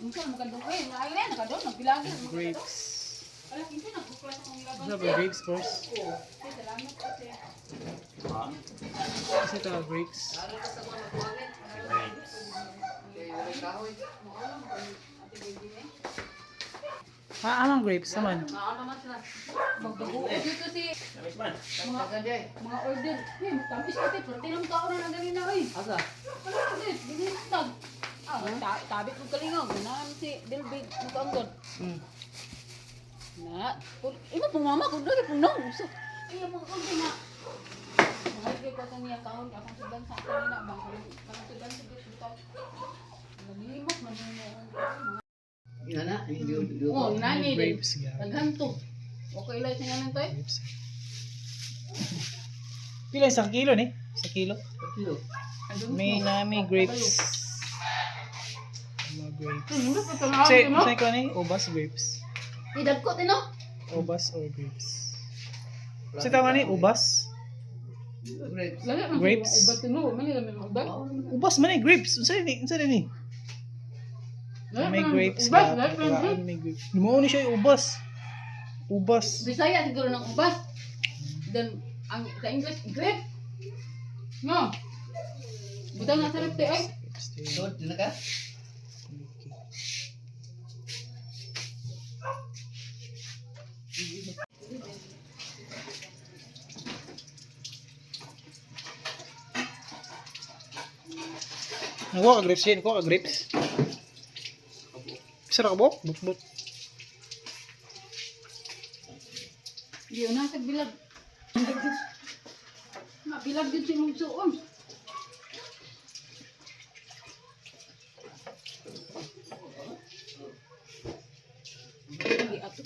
Unsa man kadong eh, naay na nakadong nagbilagin. Grapes. Ala kinsa nagbuklas akong ilaban. Ano ba grapes first? Salamat kasi. Kasi ito grapes. Ah, anong grapes naman? Magbago dito si mga mga order. Eh, tamis kasi perti lang tao na lang ganina oy. Asa? Wala kasi, binintag. Ah, tabi ko kalingaw. Ganahan si Dilbig mukaanggod. Na, imo pong mama ko dali pong nang. So, ay mo ko na. Mahal kay ko niya kaon akong sudan sa kanina bang kanang sudan sa bitaw. Nalimot man mo. Nana, hindi. Oh, nani din. Grapes, yeah. Daghan to. Okay lang sa ngalan tay. Grapes. Pila isang kilo ni? Sa kilo? Kilo. May nami grapes. Mga grapes. Hindi pa tanaw Say, say ko ni ubas grapes. Idagko din no. Ubas or grapes. Sa tawag ni ubas? Grapes. Lagi man Grapes. ubat no, mali lang ubat. Ubas man eh, grapes. Unsa ni? Unsa ni? May grapes Ubas, ka. lagi man grapes. May grapes. Lumaon ni siya yung ubas. Ubas. Bisaya siguro ng ubas. Then ang sa English grape. No. Butang na sa rep ay. So, di na ka? Nakuha ka grapes, Jane. Nakuha ka grapes. Isa ra ka buok? But. Di una sa bilag. Mabilag din si Mugsuon. Ay, ato,